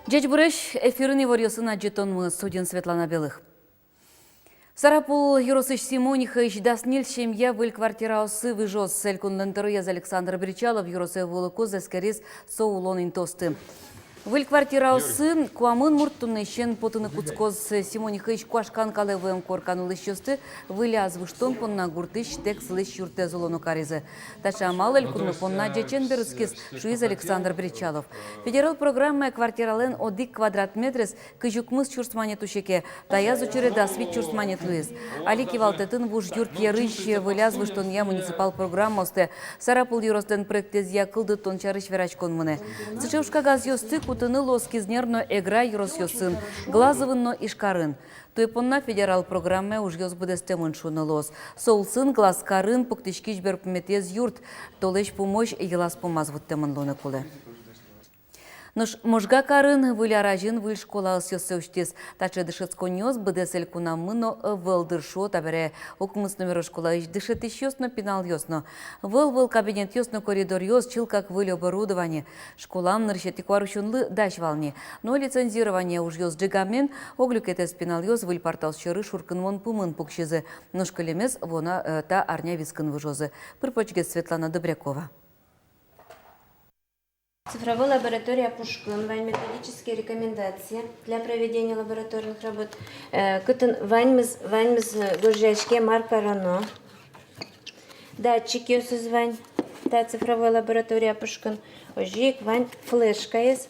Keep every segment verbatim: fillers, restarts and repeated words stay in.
Ӟечбуресь! Эфирын иворъёсын адӟытонмы, студиын Светлана Белых. Сарапул ёросысь Симонихысь дас ньыль семья выль квартираосы выжоз. Элькунлэн тӧроез Александр Бречалов ёросэ вуылыкуз эскериз со улон интыосты. Выль квартираосы куамын мурт туннэысен потыны кутскоз. Симонихысь Куашкан калэ вуэм коркан улӥсьёсты выляз выжтон понна гуртысь тэк сылӥсь юртэз улоно каризы. Таӵе амал элькунмы понна ӟечен берытскиз, шуиз Александр Бречалов. Федерал программая квартиралэн одӥг квадрат метрез кызь укмыс сюрс манет усеке, таяз учыре дас вить сюрс манет луиз. Али кивалтэтын вуж юрт йырысь выляз выжтонъя муниципал программа устэ. Сарапул ёрослэн проектэзъя кылдытон сярысь вераськон мынэ. Сыӵе ужкагазъёсты кутыны луоз Кизнер но Эгра ёросъёсын, Глазовын но Ижкарын. Туэ понна федерал программая ужъёс быдэстэмын шуыны луоз. Со улсын Глазкарын пуктӥськись берпуметӥез юрт толэзь пумозь йылаз-пумаз вуттэмын луыны кулэ. Нош Можга карын выль ар азьын выль школа ӧсъёссэ усьтӥз. Таӵе дышетсконниос быдэс элькунамы но ӧвӧл дыр, шуо табере укмыс номеро школаысь дышетӥсьёс но, пиналъёс но. Выль-выль кабинетъёс но коридоръёс, чылкак выль оборудование. Школам нырысетӥ куарусёнлы дась вал ни. Но лицензирование ужъёс ӝегамен, ог люкетэз пиналъёс выль партаос сьӧры шуркынмон пумын пуксизы. Нош кылемез вуоно, э, та арня вискын выжозы. Пыр-почгес Светлана Добрякова. Цифровой лаборатория пушкын вань методические рекомендации для проведения лабораторных работ. Э, кытын ваньмыз, ваньмыз, э, гожъяське, мар кароно. Датчикъёсыз вань та цифровой лаборатория пушкын. Озьы ик вань флешкаез.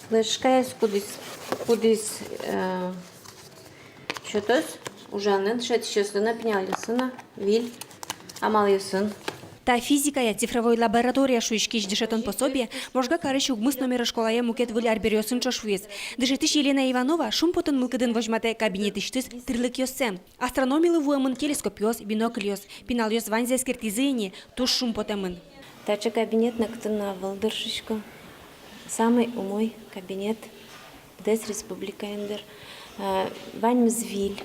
Флешкаез, кудӥз, кудӥз, э, сётоз ужаны дышетӥсьёслы но, пиналъёслы но выль амалъёсын. Та физикая цифровой лаборатория шуиськись дышетон пособие Можга карысь укмыс номеро школае мукет выль арбериосын ӵош вуиз. Дышетӥсь Елена Иванова шумпотон мылкыдын возьматэ кабинетысьтыз тӥрлыкъёссэ. Астрономилы вуэмын телескопъёс, бинокльёс. Пиналъёс ваньзэ эскертӥзы ини, туж шумпотэмын. Таӵе кабинет нокытын но ӧвӧл дыр, шуисько. Самый умой кабинет быдэс республикаын дыр. Э, ваньмыз выль.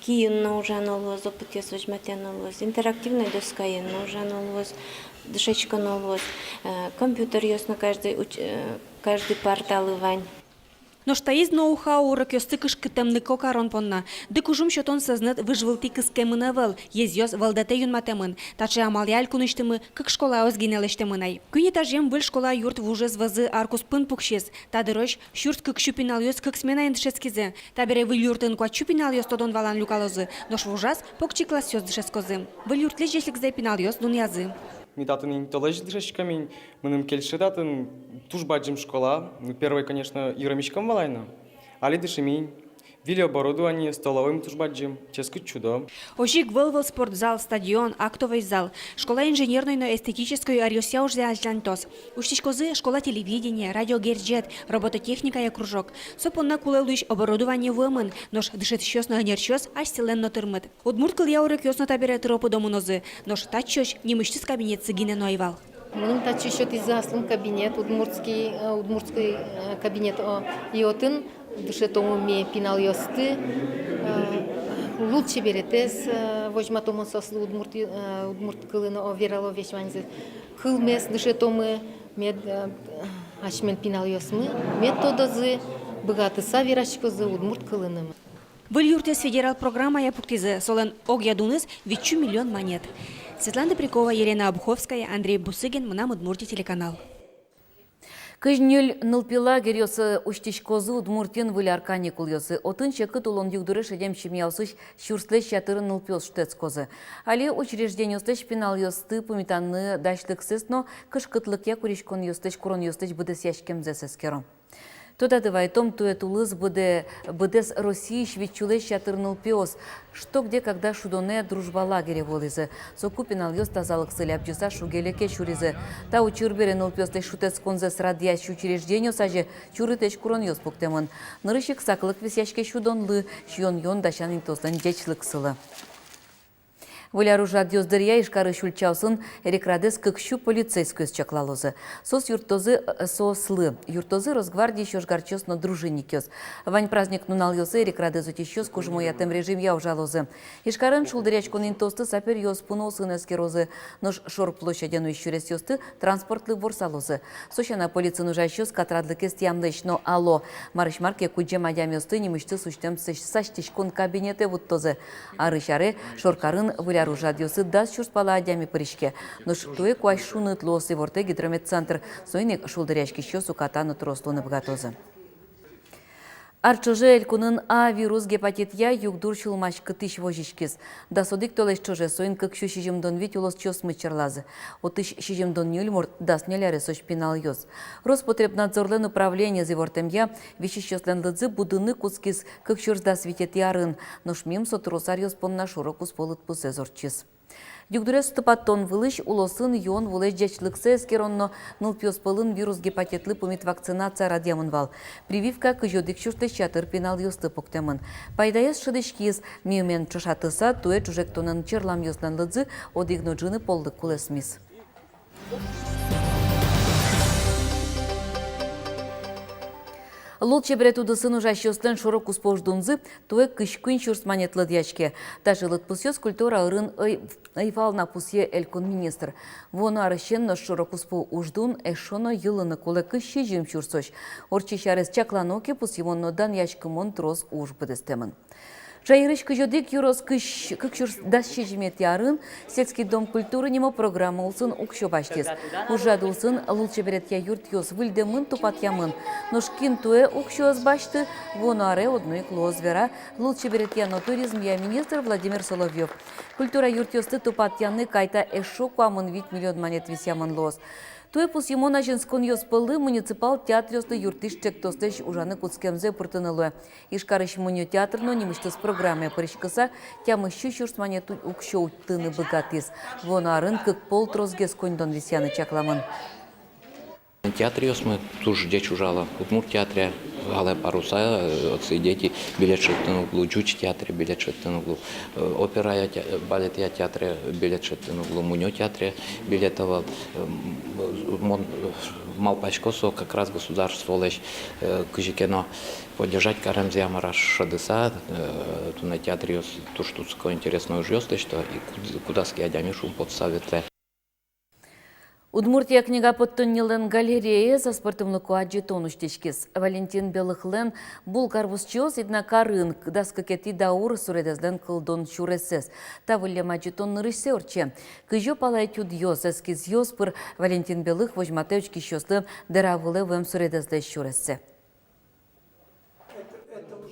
Киын но ужано луоз, опытъёс возьматъяно луоз, интерактивной доскаен но ужано луоз, дышетсконо луоз, э, компьютеръёс но каждый уч-, э, каждый парталы вань. Нош таиз ноу-хау урокъёсты кышкыттэмлыко карон понна. Ды кужым сётон сӧзнэт выж вылтӥ кыскемын ӧвӧл, езъёс вӧлдэтэ юнматэмын. Таӵе амалъя элькунысьтымы кык школаос гинэ лэсьтэмын ай. Куинь этажъем выль школа юрт вужез вӧзы ар куспын пуксиз. Та дырозь сюрс кык сю пиналъёс кык сменаен дышетскизы. Табере выль юртын куать сю пиналъёс тодон-валан люкалозы, нош вужаз покчи классъёс дышетскозы. Выль юртлэсь ӟечлыкзэ пиналъёс дунъязы. Ми татын ини толэзь дышетскиськом ини, мыным кельше татын, туж бадӟым школа. Ну, первой, конечно, йыромиськом вал ай но. Али дышимы ини. Выль оборудование, столовоймы туж бадӟым, ческыт чудо. Озьы ик выль-выль спортзал, стадион, актовой зал. Школа инженерной но эстетической ӧръёсъя ужзэ азьланьтоз. Усьтӥськозы школа телевидение, радиогерӟет, робототехникая кружок. Со понна кулэ луись оборудование вуэмын, нош дышетӥсьёс но ӧнерчиос асьсэлэн но тырмыт. Удмурт кылъя урокъёс но табере тыро-пыдо мынозы, нош татчозь нимысьтыз кабинетсы гинэ но ӧй вал. Мыным татчы сётӥзы аслым кабинет удмуртский, э, удмуртский, э, кабинет, о, и отын дышетомы ми пиналъёсты, э, лулчеберетэз, э, возьматомы соослы удмурт, э, удмурт кылын, о, верало весь ваньзы. Кылмес дышетомы, мед, э, асьмелэн пиналъёсмы мед тодозы, быгатыса вераськозы удмурт кылын. Выль юртэз федерал программая пуктӥзы, солэн огъя дуныз вить сю миллион манет. Светлана Добрякова, Елена Обуховская, Андрей Бусыгин, «Мынам Удмуртие» телеканал. Кызь ньыль нылпи лагерьёс усьтӥськозы Удмуртиын выль ар каникулъёсы. Отын секыт улон югдуре шедем семьяосысь сюрслэсь ятыр нылпиос шутэтскозы. Али учреждениослэсь пиналъёсты пумитаны дасьлыксэс но кышкытлыкъя куриськонъёслэсь, куронъёслэсь быдэсъяськемзэс эскеро. Тодады вайытом, туэ тулыс быдэ-, быдэс Россиысь вить сюлэсь ятыр нылпиос «Что? Где? Когда?» шудонэ «Дружба» лагере вуылӥзы. Соку пиналъёс тазалыксы лябӟыса шуге-леке сюризы. Та учыр бере нылпиослэсь шутэтсконзэс радъясь учреждениос азе чурытэсь куронъёс пуктэмын. Нырысь ик саклык висъяське сюдонлы, сиён-юон дасян интыослэн ӟечлыксылы. Выль ар ужрадъёс дыръя Ижкарысь ульчаосын эрикрадэз кык сю полицейскойёс чаклалозы. Соос юрттозы, э, соослы юрттозы Росгвардиысь ожгарчиос но дружинникъёс. Вань праздник нуналъёсы эрикрадэз утисьёс кужмоятэм режимъя ужалозы. Ижкарын шулдыръяськон интыосты сапёръёс пуныосын эскерозы, нош шор площадьын нуись сюресъёсты транспортлы ворсалозы. Со сяна, полициын ужасьёс катрадлыкез тӥямлэсь но ало. Марысь мар ке, кудӟем адямиосты нимысьтыз усьтэм сась-, сасьтӥськон кабинетэ вуттозы. Арысь аре шоркарын выль ар ужрадъёсы дас сюрс пала адями пыриське. Нош туэ куазь шуныт луоз, ивортэ Гидрометцентр. Соин ик шулдыръяськисьёс уката но трос луыны быгатозы. Ар ӵоже элькунын А вирус гепатитъя югдур сюлмаськытӥсь возиськиз. Дас одӥг толэзь ӵоже соин кык сю сизьымдон вить улосчиосмы черлазы. Отысь сизьымдон ньыль мурт дас ньыль аресозь пиналъёс. Роспотребнадзорлэн управлениез ивортэмъя, висисьёслэн лыдзы будыны кутскиз кык сюрс дас витетӥ арын, нош мимала со трос аръёс понна шоро-куспо лыдпусэз ортчиз. Югдурез тупатон вылысь улосын юон вылэсь ӟечлыксэ эскерон но нылпиос пӧлын вирус гепатитлы пумит вакцинация радъямын вал. Прививка кызь одӥг сюрслэсь ятыр пиналъёслы пуктэмын. Пайдаез шӧдӥськиз, миымен ӵошатыса, туэ ӵужектонэн черламъёслэн лыдзы одӥг но ӝыны поллык кулэсмиз. Лулчеберет удысын ужасьёслэн шоро-куспо уждунзы туэ кызь куинь сюрс манет лыдъяське. Таӵе лыдпусъёс культура ӧрын ӧй, ӧй вал на, пусъе элькун министр. Вуоно арысен нош шоро-куспо уждун эшшо но йылыны кулэ кызь сизьым сюрсозь. Ортчись арез чаклано ке, пусйымон но данъяськымон трос уж быдэстэмын. Шаерысь кызь одӥг ёрос кызь, кык сюрс дас сизьыметӥ арын «Сельский дом культуры» нимо программа улсын уксё басьтӥз. Ужрад улсын лулчеберетъя юртъёс выльдэмын, тупатъямын. Нош кин туэ уксё ӧз басьты, вуоно аре одно ик луоз, вера лулчеберетъя но туризмъя министр Владимир Соловьёв. Культура юртъёсты тупатъяны кайта эшшо куамын вить миллион манет висъямын луоз. Туэ пусйымон азинсконъёс пӧлы муниципал театръёслы юрттӥсь ӵектослэсь ужаны кутскемзэ пыртыны луэ. Ижкарысь мунё театр но нимысьтыз программае пыриськыса тямыс сю сюрс манет у-, уксё утьтыны быгатӥз. Вуоно арын кык пол тросгес коньдон висъяны чакламын. Театръёсмы туж ӟеч ужало. Удмурт театре «Алые паруса», э, отсы дети билет шедьтыны уг лу, ӟуч театре билет шедьтыны уг лу, э, операя те-, э, балетъя театре билет шедьтыны уг лу, мунё театре билет ӧвӧл. Э, м, мон, э, малпасько, со как раз государстволэсь, э, кызьы ке но поддержать каремзыя мар-а шӧдыса, э, туннэ театръёс туж тунсыко, интересной ужъёс лэсьто, и куд-, кудаз ке адями шумпотыса ветлэ. «Удмуртия» книга поттоннилэн галереяез аспӧртэмлыко адӟытон усьтӥськиз. Валентин Белыхлэн «Булгар вузчиос Иднакарын» дас кыкетӥ даур суредэзлэн кылдон сюрессэс. Та выллем адӟытон нырысьсэ ортче. Кызьы пала этюдъёс, эскизъёс пыр Валентин Белых возьматэ учкисьёслы дэра вылэ вуэм суредэзлэсь сюрессэ.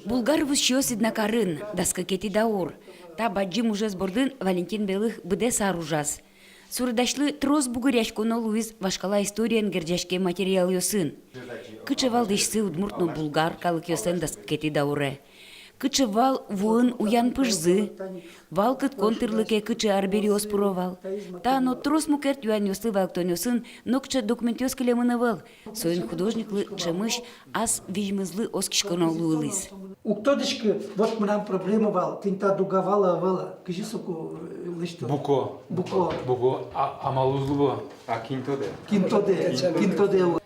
«Булгар вузчиос Иднакарын» дас кыкетӥ даур. Та бадӟым ужез бордын Валентин Белых быдэс ар ужаз. Суредасьлы трос бугыръяськоно луиз вашкала историен герӟаськем материалъёсын. Кыӵе вал дӥсьсы удмурт но булгар калыкъёслэн дас кыкетӥ дауре? Кыӵе вал вуын уян пыжзы? Вал кыткон тӥрлыке кыӵе арбериос пыро вал? Та но трос мукет юанъёслы валэктонъёсын нокыӵе документъёс кылемын ӧвӧл. Соин художниклы ӵемысь ас визьмызлы оскиськоно луылӥз. Уг тодӥськы, вот мынам проблема вал, тӥни та дуга вал-а, ӧвӧл-а, кызьы соку, э, лэсьто? Буко. Буко. Буко, а, амал уз луы. А кин тодэ? Кин тодэ, кин тодэ.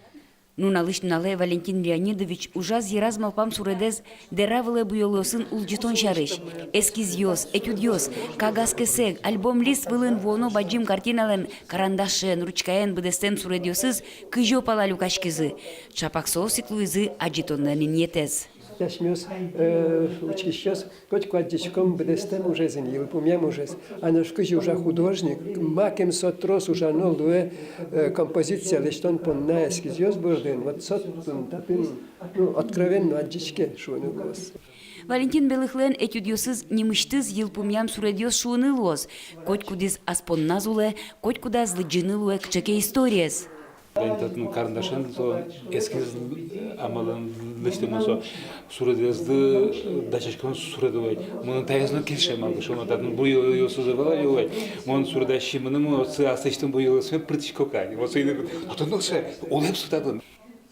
Нуналысь нуналэ Валентин Леонидович ужаз йыраз малпам суредэз дэра вылэ буёлъёсын улӟытон сярысь. Эскизъёс, этюдъёс, кагаз кесэг, альбом лист вылын вуоно бадӟым картиналэн карандашен, ручкаен быдэстэм суредъёсыз кызьы пала люкаськизы. Чапак соос ик луизы адӟытонлэн инъетэз. Асьмеос, э, учкисьёс, котьку адӟиськом быдэстэм ужез ини, йылпумъям ужез. А нош кызьы ужа художник, макем со трос ужано луэ, э, композиция лэсьтон понна эскизъёс бордын. Вот со татын, татын, ну, откровенно адӟиське, шуыны луоз. Валентин Белыхлэн этюдъёсыз нимысьтыз йылпумъям суредъёс шуыны луоз. Котькудӥз ас понназ улэ, котькудаз лыдӟыны луэ кыӵе ке историез. Тани татын карандашен со эскиз амалэн лэсьтэмын со. Суредэзлы дасяськон суред вал. Мыным таиз но кельше, малы ке шуоно, татын буёлъёсыз ӧвӧл вал. Мон суредасьмы но, мон отчы аслэсьтым буёлъёсме пыртӥсько кадь. Вот со ини, татын но сыӵе улэп со татын.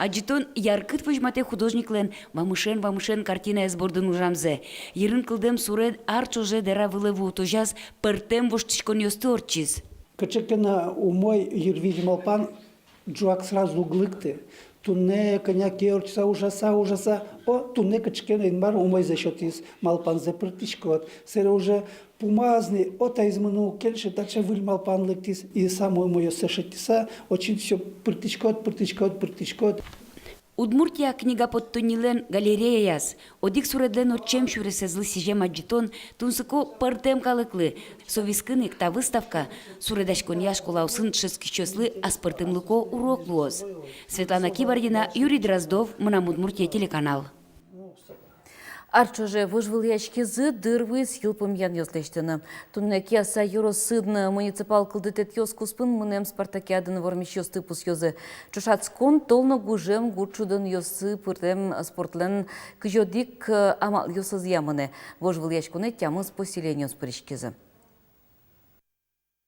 Адӟытон яркыт возьматэ художниклэн вамышен-вамышен картинаез бордын ужамзэ. Йырын кылдэм суред ар ӵоже дэра вылэ вуытозяз пӧртэм воштӥськонъёсты ортчиз. Кыӵе ке но умой йырвизь малпан ӝуак сразу уг лыкты. Туннэ кӧня ке ортчыса, ужаса, ужаса, о, туннэ кыӵе ке но Инмар умойзэ сётӥз, малпанзэ пыртӥськод. Сэре уже пумаз ни, о, таиз мыным уг кельшы, таӵе выль малпан лыктӥз, и самой умойёссэ шедьтыса, очень всё пыртӥськод, пыртӥськод, пыртӥськод. «Удмуртия» книга поттоннилэн галереяяз одӥг суредлэн ортчем сюресэзлы сӥзем адӟытон тунсыко пӧртэм калыклы. Со вискын ик та выставка суредаськонъя школаосын дышетскисьёслы аспӧртэмлыко урок луоз. Светлана Кибардина, Юрий Дроздов, «Мынам Удмуртие» телеканал. Ар ӵоже вожвылъяськизы, дыр вуиз йылпумъянъёс лэсьтыны. Туннэ Кияса ёросын муниципал кылдытэтъёс куспын мынэм спартакиадын вормисьёсты пусъёзы. Ӵошатскон тол но гужем гурт шудонъёсы пыртэм спортлэн кызь одӥг, э, амалъёсызъя мынэ. Вожвылъяськонэ тямыс поселениос пыриськизы.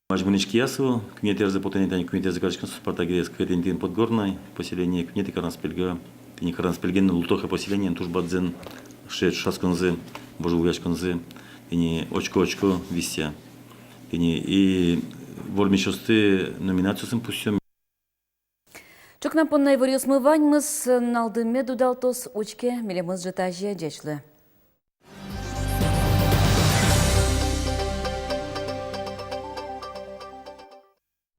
Азьмынӥсь Киясо, куинетӥ арзэ потэ ни тани, куинетӥ арзэ кариськом со спартакиадэз, куинетӥ интыын Подгорной поселение, куинетӥ Карнаспельга, тӥни Карнаспельген но Лутохе поселениен туж бадӟым сыӵе ӵошатсконзы, вожвылъяськонзы, тӥни «Очко-очко» висъя. Тӥни и вормисьёсты номинациосын пусъём. Ӵукна понна иворъёсмы ваньмыз. Нуналды мед удалтоз, учке милемыз ӝытазе. Ӟеч луэ.